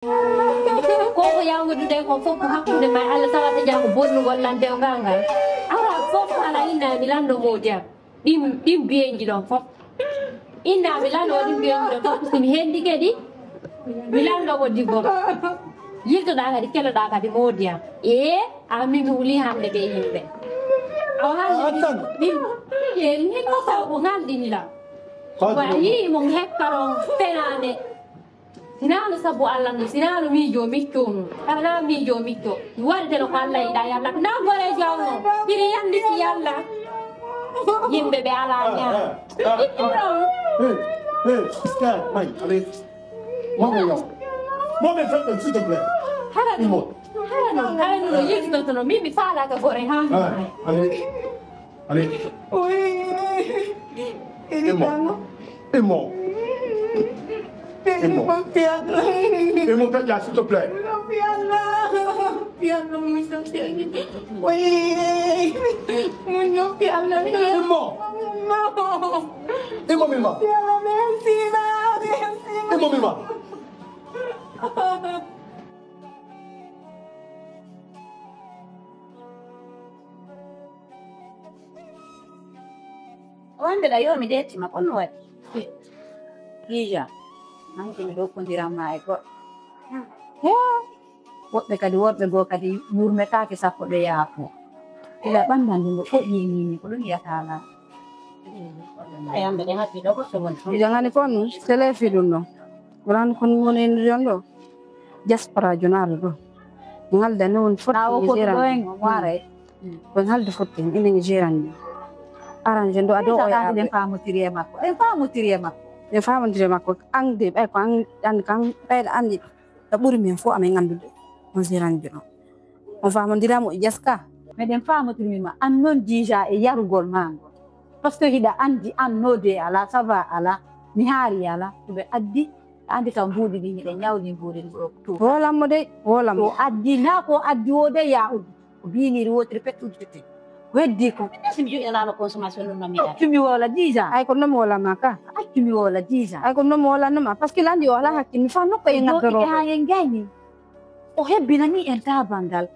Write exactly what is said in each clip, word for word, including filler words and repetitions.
Ko ko yawgude nde ko fof ko hakkunde ma e Allah, tawata jaa ko bonnugol lan dewgal ngal. Ala fof ala inna mi lanndo moodi am. Ɗin, ɗin biyeeji ɗon fof. Inna mi lanndo ɗin biyeeji ɗon fof, so mi hendike ɗi, mi lanndo ko diggo. Yiltoɗaa kadi, keloɗaa kadi moodi am. Ee, a min mi wuli hannde ɓe yimɓe. Awa hannde min, min, ee, min ko taw ko nganndini lan. Wa yii mo hekkaron fenaande. Sinaa no sabu Allah no, sinaa no miijo micco no. Kala naa miijo micco. Waɗde no ko Allah yiɗa yalla. Naa goreejo am no. Iri yandi si yalla. Yimɓe ɓe alaa ñaam. Hey, hey, Sky, hey, allez. Moom yow. Moom en fait, s'il te plaît. Hara ɗum. Hara ɗum. Hara ɗum no yiltitoto no. Min mi faalaaka gore haa. Allez. Allez. Oui. Emo. Emo. Emo. Emo, t'as dit, s'il te plaît. Oui. Emo. Emo, Mima. Emo, Mima. Wonde ɗa yo mi deetima, ko no waɗi? Hija, hanki mi ɗokkondiran ma e goɗɗo. He, woɓɓe kadi, worɓe goo kadi yurmetaake sappo ɓe yaafo. Ila ɓandan ɗum ɗo foƴƴi e nini, ko ɗum yiyata alaa. Ayamɓe ɗe haɓɓi ɗo ko sogon. Iɗo ngani kon, selefi ɗum ɗo. Wonani kon woni en ɗon ɗo. Diaspora jonaɗo ɗo. Ngalda ni woni fotti Nigéria. Ko ngalda fotti ina Nigéria ni. Arrange ndo ado o ya. Den famotiri e makko. Den famotiri e makko. Den famotiri e makko. An de ɓay ko an, an kan ɓayɗo andi ɗo ɓuri min fof amin anndude on Nigéria ni ɗo. On famondiramo e Jaska. Meɗen famotiri ma an non déjà e yarugol ma ngol. Parce que hiɗa andi an no de ala, ça va ala, mi haari ala, ko ɓe addi. Andi kam mbuuɗi ɗi hiɗen ñawdi mbuuɗi ɗi ɗo to. Wolammo dey, wolammo. To addi na ko addi o dey ya uddu. Ko biiniri wotiri pet uddete. Ko heddi ko. Min si mi joɗi ala consommation non non mi. Accu mi wola déjà. Ay ko non mi wola ma ka. Accu mi wola déjà. Ay ko non mi wola non ma parce que landi o ala hakki mi fa nokko e ngaddoro. Ha en gayni. O hebbinani en tabangal.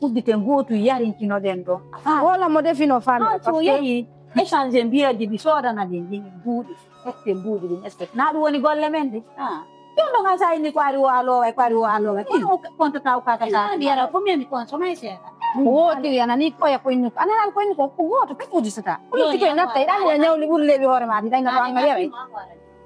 Udditen gootu yarinkinoɗen ɗo. Wolammo de fino faami. An so yehi échange mbiyeeji ɗi soodana ɗin ɗin mbuuɗi. Ette mbuuɗi ɗin espèce. Na ɗum woni golle men de. Ah. Ɗum ɗo ngal sa inni ko ari o alowa, ko ari o alowa. Ɗum o kontata o kaka sa. Ɗum yara ko min consommé seeɗa. Ko wotiri anani koya ko inni ko. Anani ko inni ko ko gooto pet udisata. Ko lutti ko natta e ɗan ya ñawli ɓuri leeɓi hoore ma ɗi ɗan na ko anga yara.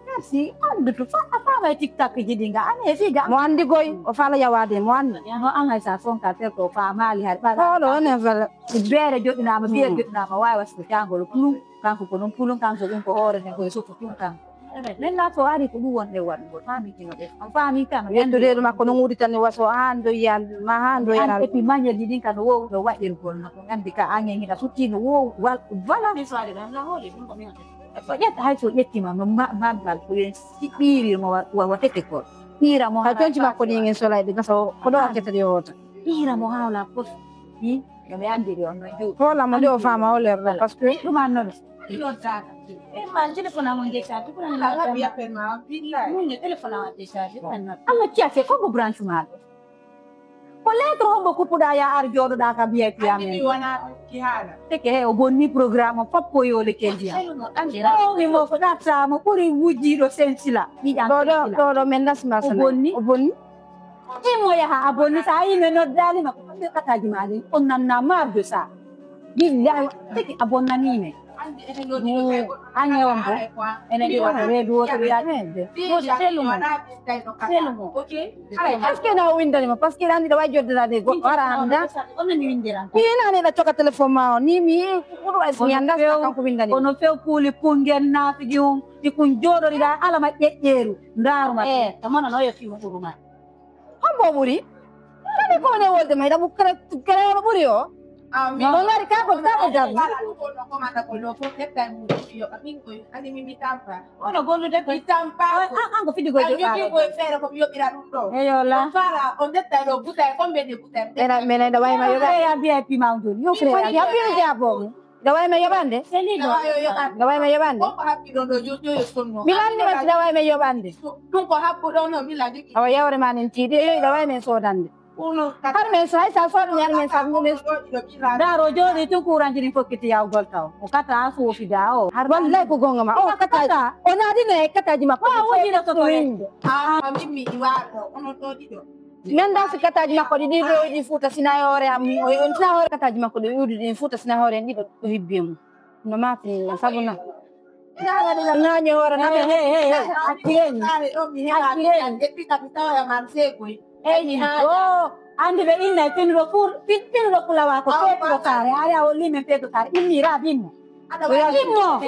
Merci. Andu to fa a fama e TikTok ji ɗi nga ane fi ga. Mo andi goy o fala yawade mo andi. No anga sa son ka tel ko fa mali har ba. Ko ɗo ne fala. Beere joɗɗinaama, biye joɗɗinaama, waawi wasde caangol pulum. Kanko ko noon pulum, kanko ɗum ko hoore nden, koye soppu pulum kanko. Maintenant, so ari ko ɗum wonde waɗugol, faami kino ɓe. On faami kano. Yettude ɗum makko noon wuditani waso haa ndoyal, ma haa ndoyal. Et puis, manière ji ɗin kano wowi ɗo waɗirgol no ko nganndi ka angen hina futti no wowi wal, voilà. Min so ari ɗon, la hoore ɗum ko min. So ƴetta, hay so ƴettima no ma-, maggal ko yen si ɓiiri mo wa-, wa-, watete ko. Ɓiira mo. Hay tonci makko ɗi ngen solay ɗi gasa o, ko ɗo wakkete ɗi hoota. Ɓiira mo hawla fof. Hi, no mi anndiri on no juuɗe. Hola mo de o faama o lerɗo, parce que ɗum an noon. Ɗon taata. E ma téléphone am on décharge, ko nan la bi appel ma, billahi. Mun ne téléphone am décharge, ko nan. Amma ci ake ko ko branche ma. Ko lettre hombo kuppuɗa ya ar jooɗoɗa ka V I P amen. Anndi mi wona ki haala. Teke he o bonni programme o foppo yo le keldi am. Selu mo anndi ra. O mi mo ko ɗatta mo ɓuri wujjiɗo sensila. Ɗiɗan ɗo ɗo sensila. Ɗo ɗo men nasma. O bonni. O bonni. Imo yaha a bonni sa yi mi noddali ma ko ɓe kataji ma ɗin on nanna marde sa. Billahi tigi a bonnani mi. Ange on bo ene ɗi on reedu woto ɓe yaade. Ɗo selu mo. Selu mo. Parce que na o windani ma parce que ɗan ɗiɗa wawi joddanaade goɗɗo ara anda. On nani windiran. Ina ne ɗa coka téléphone ma o ni mi yi ko ɗum ay mi anda kanko windani. Kono few kuuli pungen naafiji on. Ɗi kun jooɗoriɗa ala ma ƴeƴƴeeru. Ndaaruma. Eh, tamana no yo fiwu kuruma. Hombo ɓuri? Kadi ko ne wolde mayɗa mo kere kere ono ɓuri o. Mo ngari kako kako darni. Ono gollude ko tampa. An ko fidi gojo ka. Ko fere ko yoɓira ɗum ɗo. Eyo la. Fara on detta ɗo buta e kombe de buta. Ena mena da wayma yoga. Ya V I P ma on joni. Yo kre ya. Ya biyo jabo. Hiɗa waawi men yoɓande? Seniiɗo. Hiɗa waawi men yoɓande? Ko ko haɓɓi ɗon ɗo yo, yo, yo sonno. Mi lanndi ma si hiɗa waawi men yoɓande. Ɗum ko haɓɓu ɗon no mi lanndi. Awa yawre ma nen tiiɗi, yo hiɗa waawi men soodande. Har men so hay sa soodani har men sabu men. Ndaaro jooɗi tun kuuranji ɗin fokkiti yawgol taw. O kata suufi da o. Har wallay ko gonga ma. O kata. O naadi no e kataji makko. O wujino to ko. Ah, min mi iwa ɗo. Onon ɗo ɗiɗo. Ganda si kataji makko ɗi ɗiɗo ɗi fuuta sina hoore am. O sina hoore kataji makko ɗi ɗiɗo ɗi fuuta sina hoore en ɗiɗo ɗo hibbi mum. No mafi sabu na. Ŋaaño hoore na. Hey, hey, hey, hey. Accireni. Accireni. Eyi, o andi ɓe inna e pinuɗo pur, pi-, pinuɗo pulawa ko peetuɗo kaare. Ari a wolli men peetuɗo kaare. Immi raabi immo. Immo.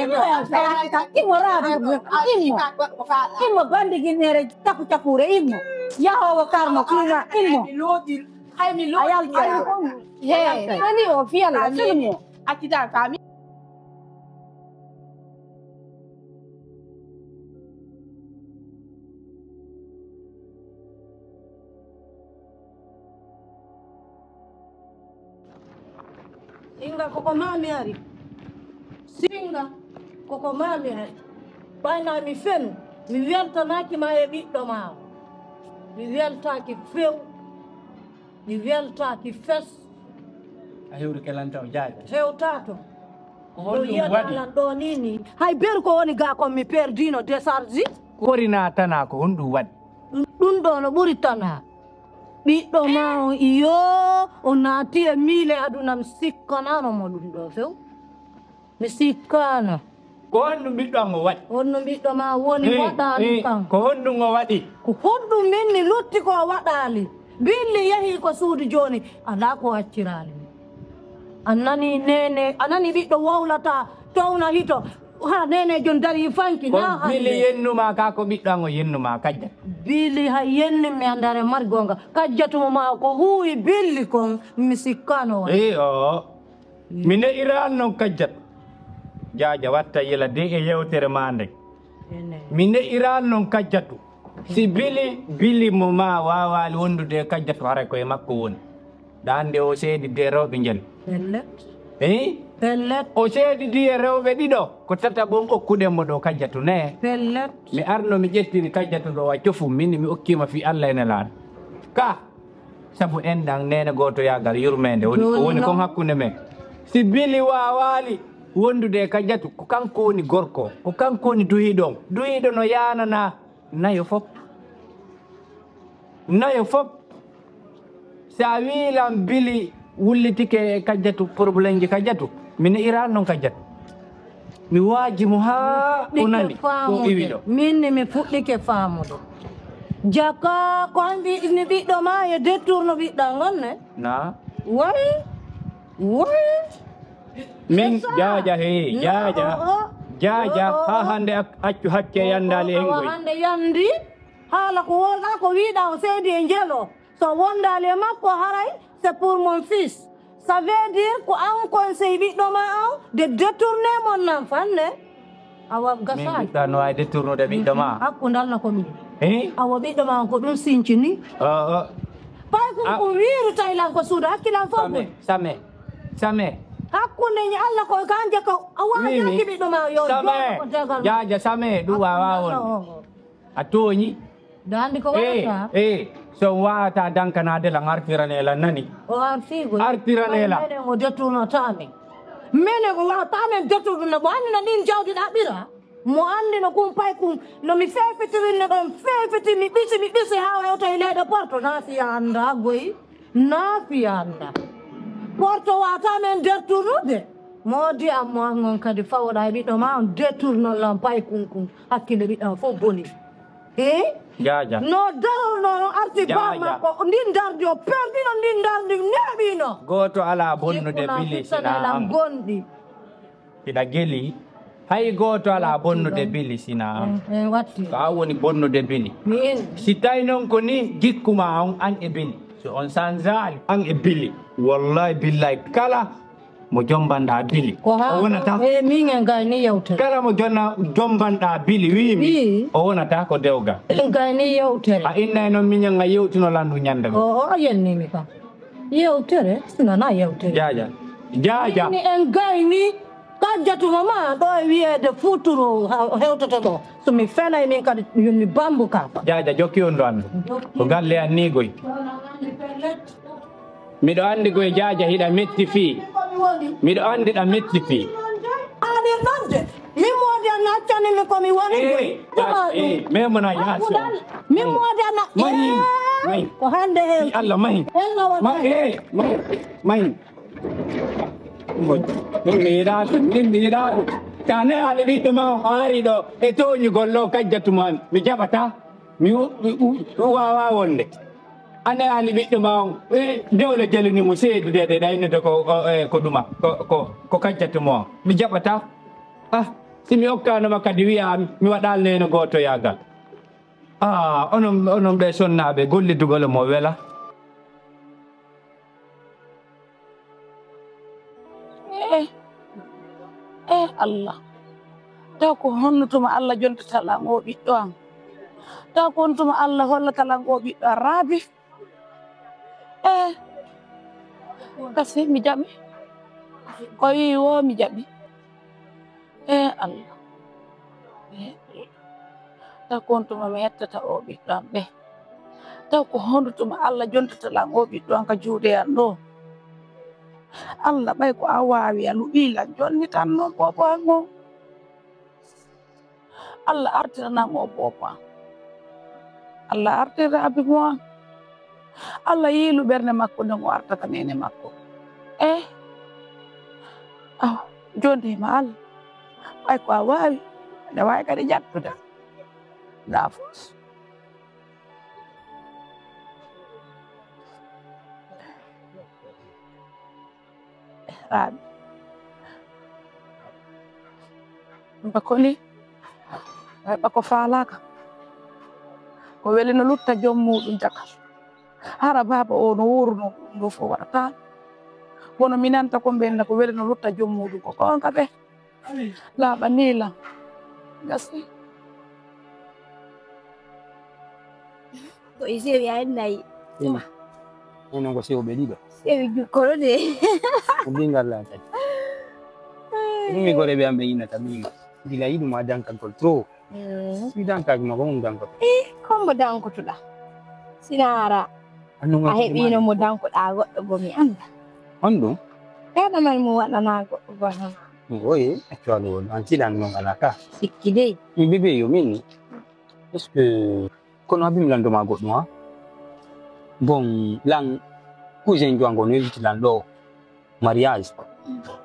Immo raabi. Immo. Immo bandi ginnere caku cakure. Immo. Yahowo karno kuma. Immo. A yalta. Hey, ani o fiyalla. Silmo. Accita kami. Singa koko mami ari. Singa koko mami ari. Ɓayna mi fenu, mi weltanaki ma e ɓiɗɗo ma o. Mi weltaki few. Mi weltaki fes. A hewri kelanta o jaaja. Hewta to. Ko honɗum waɗi? Lan ɗo ni ni. Hay ber ko woni ga kon mi perdino décharge. Kori na tana ko honɗum waɗi? Ɗum, ɗum ɗo no ɓuri tana. Ɓiɗɗo ma on iyo, o naati e miile aduna mi sikkanano mo ɗum ɗo few. Mi sikkaano. Ko honɗum ɓiɗɗo am o waɗi? Honno ɓiɗɗo ma woni waɗaali kam? Ko honɗum o waɗi? Ko honɗum min mi lutti ko o waɗaali? Billi yehi ko suudu jooni, alaa ko acciraali. A nani nene, a nani ɓiɗɗo wowlata, towna hito. Ha nene jon dari fanki, na hande. Billi yennuma ka ko ɓiɗɗo am o yennuma kajja. Billi ha yenni mi andare mar gonga. Kajjatu mo ma ko huwi billi kon, mi sikkaano woni. Iyo. Mi ne'iraali non kajjatu. Jaaja watta yila de e yewtere ma nden. Mi ne'iraali non kajjatu. Si bili, bili mo ma waawaali wondude e kajjatu haray ko e makko woni. Da hande o seedi de rewɓe njel. Pellet. Eh? Pellet. O seedi di e rewɓe ɗiɗo. Ko tata bon okkuɗen mo ɗo kajjatu ne. Pellet. Mi arno mi ƴettiri kajjatu ɗo wa cofu min mi okkima fi Allah ene laaɗo. Ka. Sabu enɗan neene gootoyaagal yurmeende woni, ko woni kon hakkunde men. Si bili waawaali wondude e kajjatu, ko kanko woni gorko, ko kanko woni duhiiɗo on. Duhiiɗo no yaanana nayo fop. Nayo fop. Si a wii lan bili wullitike e kajjatu, problemji kajjatu, mi ne'iraali non kajjatu. Mi waaji mo haa o nani ko iwi ɗo. Min ni mi fuɗɗike faamude. Jaka, ko an ɓi-, ni ɓiɗɗo ma e détourno ɓiɗɗa ngon ne? Na. Way, way. Min jaaja he, jaaja. Jaaja, haa hande ak-, accu hakke yandaali en goy. Hande yandi, haala ko wolɗa ko wiɗa o seedi e njelo. So wondaali e makko haray, c'est pour mon fils. Ça veut dire ko an conseil ɓiɗɗo ma on de détourner mon enfant ne? Awa gasaani. Min ɓiɗɗa no waawi détournude ɓiɗɗo ma? Hakkundal na ko ɗum. Eh? Awa ɓiɗɗo ma on ko ɗum sincini. Oh, oh. Pay ko ko wiiru tawi lan ko suudu hakkilan fof. Same, same, same. Hakkunde ni Allah ko kanje ko a waajaaki ɓiɗɗo ma yo. Same. Jaaja same ɗum waawaa on. A tooñi. Daandi ko waɗata? Eh, eh, so waawata dankanaade lan artirane lan nani. O artigo. Artirane lan. Menen o dettunotami. Menen o waawata men dettude no mo anndi no ɗin jawdi ɗaɓɓira. Mo anndi no kum pay kum no mi fefitirinno ɗon fefiti mi ɓisi mi ɓisi haa o hewta e leyɗe porto na fiya annda goyi. Na fiya annda. Porto waawata men dettunude. Moodi am mo an on kadi fawoɗa e ɓiɗɗo ma on detturnon lan pay kum kum hakkille ɓiɗɗo am fof boni. Eh? Jaaja. No darorno no arti ba makko ndin dardi o perdino ndin dardi neeɓino. Gooto alaa bonnude bili sina an. Gonɗi. Hiɗa geli. Hay gooto alaa bonnude bili sina an. En watti. Ko an woni bonnude bili. Min. Si tawi noon ko ni jikku ma on an e bili. So on sanzaali an e bili. Wallahi billahi kala mo jombanɗaa bili. Ko haa o wonata. E min en gayni yewtere. Kala mo jonna jombanɗaa bili wiimi. Wi. O wonata ko dewgal. En gayni yewtere. A innay noon miñan a yewtino landu ñande go. O, o, a yennimi kam. Yewtere, sinana yewtere. Jaaja. Jaaja. Min en gayni Kajjatuma ma ɗo e wiyeede futuru ha-, hewtoto ɗo. So mi felay min kadi, yo mi bambu ka. Jaaja, jokki on ɗo an. Ko galle an ni goy. Miɗo anndi koye Jaaja hiɗa metti fii. Miɗo anndi ɗa metti fii. Aɗa nodde. Min moodi an accani mi ko mi woni koye. Ɗuma ɗum. Eh, mais mona yaasi. Min moodi an a-, mahin, eh, mahin. Ko hannde he. Allah mahin. Hello, ma, eh, mahin, mahin. Min mi yiɗaa ɗum, min mi yiɗaa ɗum. Tane ali ɓiɗɗo ma o ari ɗo e tooñugol ɗo kajjatuma an. Mi jaɓata. Mi u-, mi u-, mi waawaa wonde. Ane ani ɓiɗɗo ma on, eh, dewle jalini mo seedude ɗe ɗaynude ko, ko, eh, ko ɗuma, ko, ko, ko kajjatu mo on. Mi jaɓata. Ah, si mi okkaano ma kadi wiya mi waɗal neene gootoyaagal. Ah, onon, onon ɓe sonnaaɓe gollidugol mo wela. Eh, eh, Allah. Taw ko honno tuma Allah jontata lan o ɓiɗɗo an? Taw ko honno tuma Allah hollata lan o ɓiɗɗo an, Raabi? Eh, kasi mi jaɓi. Ko wi wo mi jaɓi. Eh, Allah. Eh, Allah. Taw ko on tuma mi ettata o ɓiɗɗo am ɓe. Taw ko honɗun tuma Allah jontata lan o ɓiɗɗo am ka juuɗe an ɗo. Allah, ɓay ko a waawi, a luɓii lan, jonnitan non boobo an on. Allah artira nan o boobo an. Allah artira abi mo an. Allah yiilu ɓernde makko nden o artata neene makko. Eh? Awa, jonde ma Allah. Ɓay ko a waawi, aɗa waawi kadi jattude. La force. Raaɓi. Bako ni, bako faalaaka. Ko weli no lutta joom muuɗum jaka. Hara baaba o no wuuruno ɗum ɗo fof waɗata. Kono minanta ko mbenna ko weli no lutta joom muuɗum ko goonga ɓe. Laaɓa ni lan. Gasi. Ko e sewi ay nayi. Ina. Ina ko sewo ɓe ɗiɗo. Sewi jukkoro de. Ko ɓingal lan kadi. Ɗum mi gore ɓe am ɓe innata min. Gila yiɗuma dankagol trop. Mm. Mi dankaaki ma ko mum dankoto. Eh, kombo dankotuɗa. Sinaara. A heɓino mo dankoɗa goɗɗo go mi anda. On ɗum? Kaɗa mari mo waɗana goɗɗo go han. Oye, actually won. An tilan non ala ka. Sikki dey. Mi bébé yo min. Est-ce que kono abim lan doma goɗɗum ha? Bon, lan cousin juango no yewti lan ɗo. Mariage.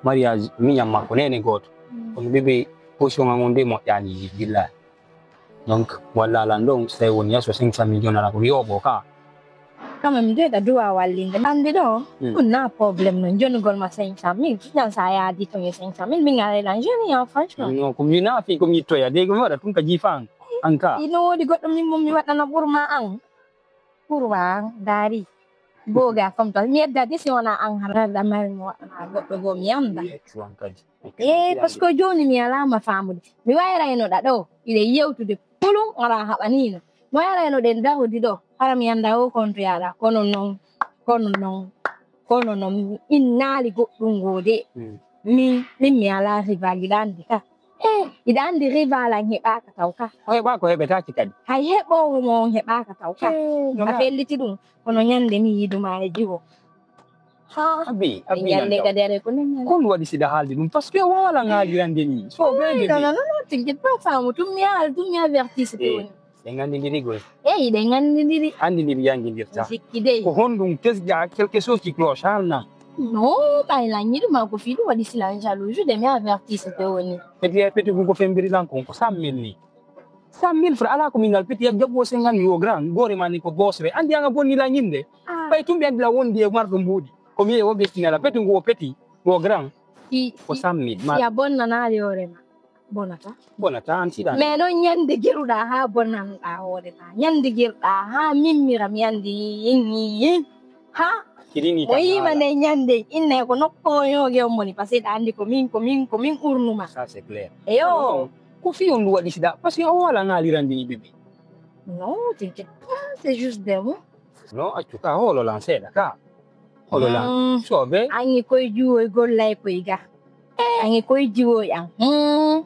Mariage miñam makko nene gooto. Kono bébé position am on de moƴƴaani billahi. Donc walla lan ɗon so tawi woni yaso cinq cent mille jooni ala ko mi yoɓo ka. Quand même de ɗa duwa wallinde andi ɗo. Ɗum na problème non jonugol ma cinq cent mille, kiñan sa yaadi ton e cinq cent mille min aray lan jeune yan franchement. Non ko mi nafi ko mi yittoya de ko mi waɗa tun ka jifa an. An ka ino woodi goɗɗo min mo mi waɗana ɓurma an. Ɓurma an daari. Googa comme toi mi yedda de si wona an hara da mari mo waɗana goɗɗo goo mi anda. Eh, parce que jooni mi alaama faamude. Mi wayrayno ɗa ɗo iɗen yewtude kulum ala haɓanino. Mi wayrayno ɗen dahudi ɗo hara mi anda o konto yaɗa kono non kono non kono non innaali goɗɗum goo de. Min min mi ala rival iɗa andi ka. Eh, iɗa andi rival an heɓaka taw ka. O heɓa ko heɓetaki kadi. Hay heɓowo mo on heɓaka taw ka. A felliti ɗum kono ñande mi yiduma e jiwo. Ha abi abi ñande gadere ko nen. Kon waɗi siɗa haalde ɗum parce que o wala ngaalirande ni so ɓeyde non non non tinke pas faamu tum mi haal tum mi avertise ɓe woni. Ɓe ngandidiri goy. Eyi ɓe ngandidiri. Andidiri yangidirta. Sikki dey. Ko honɗum tesga quelque chose qui cloche halna? Non ɓay lanñi ɗuma ko fii ɗum waɗi silan jalousie de mi avertise ɓe woni. Peti peti ko fembiri lan kon ko cent mille ni. Cent mille francs ala ko min ngal peti yab jaɓo cinquante mille o grand gore ma ni ko gosre andi anga bonni la ñinde. Ɓay tumɓe andi la wondi e marɗo mbuuɗi ko mi e o ɓestinala peti ngo o peti ngo grand. Ko cent mille ma ya bonnanaali hoore ma. Bonata. Bonata an siɗa. Mais non ñande geruɗa ha bonnanoɗa hoore ma ñande geruɗa ha mimmira mi andi. Ha. Kirini o yima nde ñande inne ko nokkoyoge on moni parce que ɗa andi ko min ko min ko min urnuma. Ça c'est clair. Eyo. Ko fi on ɗum waɗi siɗa parce que o wala ngalirande ni bébé. Non, t'inquiète pas, c'est juste des mots. Non accu ka hololan seeɗa ka. Hololan soɓe angi koye juwoy gollay koye ga. Ange koy jiwoy an. Hmm.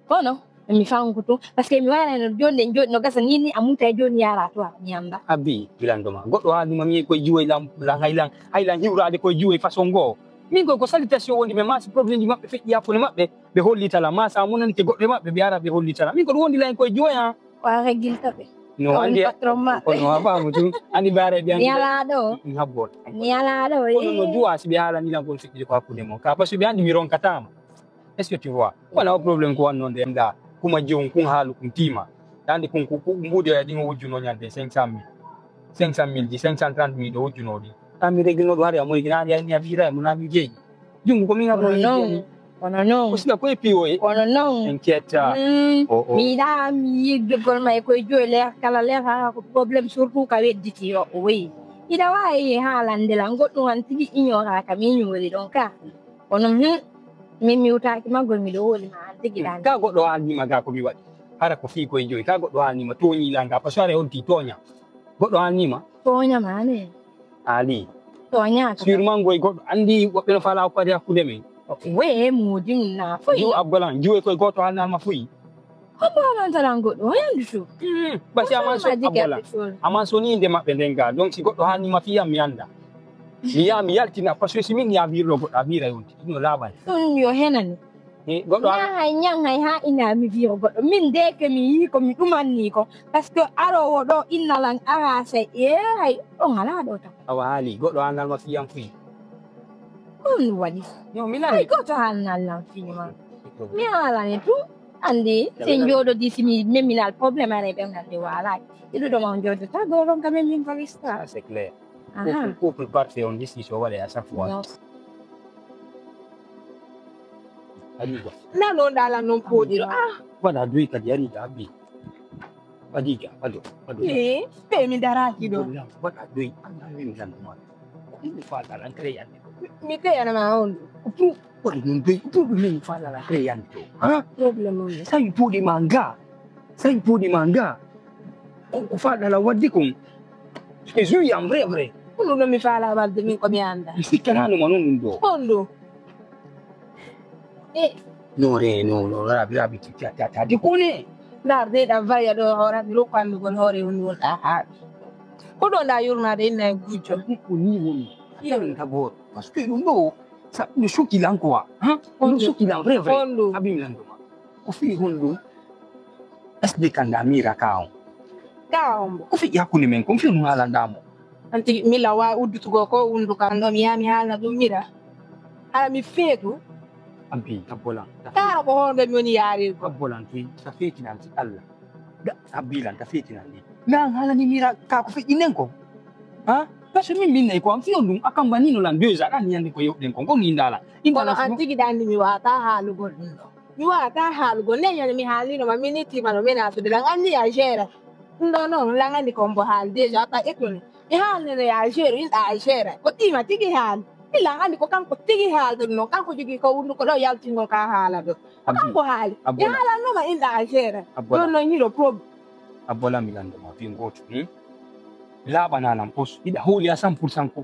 Kono mi fangu tun. Parce que mi wara no jonde joni no gasa ni ni amuta e joni yara to mi anda. Abi bilandoma. Goɗɗo haalnima mi koye jiwoy lan lan haylan haylan hiwrade koye jiwoy façon goo. Min koy ko salutation woni ɓe masi problème ji maɓɓe feƴƴi hakkunde maɓɓe ɓe hollitala masa munanike goɗɗo e maɓɓe ɓe ara ɓe hollitala min koɗo wondi lan koye jiwoy an. Ko a regilta ɓe. No andi patron maɓɓe. Kono a faamu tun andi bare ɓe andi. Yalaɗo. Habbo. Yalaɗo. Kono no duwa si ɓe haalani lan kon feƴƴude ko hakkunde mon ka parce que ɓe andi mi ronkatama. Est-ce que tu vois? Wala o problème ko wanno nde emda kuma jewon kun haalu kun tima. Dande kun ku mbude ya dingo wujjuno nyande cinq cent mille. Cinq cent mille di cinq cent trente mille do wujjuno di. Ami regino do hari amoy gina ya ni avira mo na mi jeyi. Jungo ko mi ngabo. Non. Kono non. Ko sila ko e piwo e. Kono non. Inquieta. Mm. Oh, oh. Mi da mi yidde gol may ko joy le kala le ha ko problème surtout ka wedditi yo. Oui. Ida wayi haalande la goɗɗum an tigi ignora ka mi ñori donc ka. Kono hum, min mi wutaaki maggol miɗo hooli ma an tigi ɗan. Ka goɗɗo haalnima ga ko mi waɗi. Hara ko fii koye joyi ka goɗɗo haalnima tooñi lan ga parce que hara on ti tooña. Goɗɗo haalnima. Tooña ma ne. Haali. Tooña ka. Sûrement goy goɗɗo andi woɓɓe no fala ko kadi hakkunde men. Wee moodi mun na foyi. Ju abbalan juwe koye goto haalnalma foyi. Hombo amantalan goɗɗo o yandi to. Basi aman so abbola. Aman so ni inde maɓɓe nden ga donc si goɗɗo haalnima fiyam mi anda. Mi yaha mi yaltina parce que si min ya wirɗo goɗɗo a wira yonti ɗum no laaɓani. Ɗum yo henani. Goɗɗo yaha hay ñan hay ha ina mi wiro goɗɗo min de ke mi yi ko mi ɗumanni ko parce que arowo ɗo innalan ara sey e hay ɗon ala ɗo tan. Awa haali goɗɗo haalnalma fiyam fuyi. Ɗum waɗi. Yo mi lami. Ay goto haalnal lan fini ma. Mi haalani tu. Andi se jooɗodi simi meminal problème are ɓe ngal de waalaki. Iɗu ɗoma on jooɗota goron ka memin ko lista. C'est clair. Couple parfait on décision waɗe à chaque fois. Aɗuga. Nano ndala noon pooɗiro ah. Waɗa doy kadi ari ga abbi. Fadiga, fado, fado. Eh, ɓe mi daraki ɗo. Waɗa doy, anda min lan ma. Ko ɗum fa lan kare yande. Mi kare yana ma on. Ko ɗum, waɗa ɗum doy, ko ɗum min fa lan kare yande to. Ha? Problem on. Sai podi manga. Sai podi manga. Ko ko fa lan waddi kon. C'est juste en vrai vrai. Ko ɗum mi fa lan waddi min ko mi anda. Mi sikkana no ma non ɗum ɗo. On ɗo. No re no no rabi rabi ti ti ti ti kone. Dar de da vaya do hora mi ro kwami gon hore un wol a ha. Ko do da yurna de na gujo. Ko ni woni. Yarin ta bor. Parce que ɗum ɗo sa no shoki lan quoi. Hein? No shoki lan vrai vrai. Abim lan ɗuma. Ko fi honɗum. Asde kanda mira ka on. Ka on. Ko fi yakuni men ko fi no halanda mo. Anti mila wa uddutugo ko unduka ndo mi yami hala ɗum mira. Hala mi feetu. Abbi tabbolan. Kara ko honɗo mi woni yarirgo. Tabbolan tun sa feetinanti Allah. Abbilan ta feetinanti. Nan hala ni mira ka ko feƴƴinen ko. Ha? Parce que min min nayi ko an fiyon ɗum a kambanino lan deux ans ɗan yande ko yewɗen ko ngol yindalan. Kono an tigi ɗanni mi wata haalugol ɗum ɗo. Mi wawata haalugol nden ñande mi haalino ma min ittima no menasude lan anndi a gera ɗum ɗo noon lan anndi ko mbo haali déjà ɓa étone mi haalnino ya gero inɗa a gera ko tima tigi haali mi lan anndi ko kanko tigi haalde ɗum noon kanko jogii ko wundu ko ɗo yaltingol ka haala ɗo ko kanko haali mi haalannoma inɗa a gera ɗon noon ñiro prob abbola mi lanndoma fi gooto laaɓana lan pos hiɗa hooli a cent pour cent ko